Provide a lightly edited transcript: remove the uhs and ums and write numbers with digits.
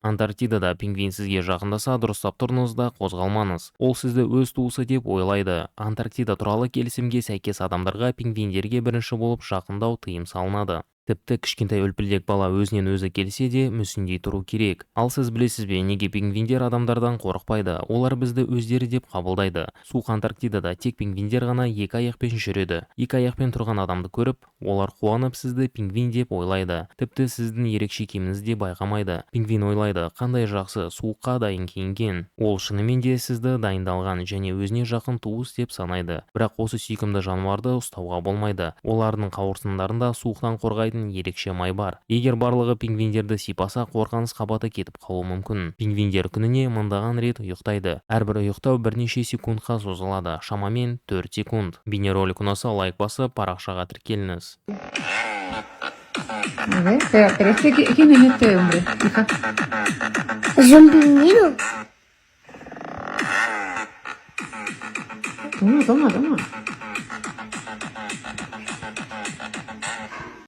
Антарктидада пингвин сізге жақындаса, дұрыстап тұрыңыз да, қозғалмаңыз. Ол сізді өз туысы деп ойлайды. Антарктида туралы келісімге сәйкес, адамдарға пингвиндерге бірінші болып жақындау тыйым салынады. Тіпті кішкентай үлпілдек бала өзінен өзі келсе де, мүсіндей тұру керек. Ал сіз білесіз бе, неге пингвиндер адамдардан қорықпайды? Олар бізді өздері деп қабылдайды. Суық Антарктидада тек пингвиндер ғана екі аяқпен жүреді. Екі аяқпен тұрған адамды көріп, олар қуанып, сізді пингвин деп ойлайды. Тіпті сіздің ерекше киіміңізді де байқамайды. Пингвин ойлайды: «Қандай жақсы, суыққа дайын киінген». Ол шынымен де сізді дайындалған және өзіне жақын туыс деп санайды. Бірақ осы сүйкімді жануарды ұстауға болмайды. Олардың қауырсындарында суықтан қорғайтын ерекше май бар. Егер барлығы пингвиндерді сипаса, қорғаныс қабаты кетіп қалуы мүмкін. Пингвиндер күніне мыңдаған рет ұйықтайды. Әрбір ұйықтау бірнеше секундқа созылады, шамамен 4 секунд. Бейнеролик ұнаса, лайк басып, парақшаға тіркеліңіз. A ver, pero este, ¿quién es este hombre, hija? Es un pingüino. Toma, toma, toma.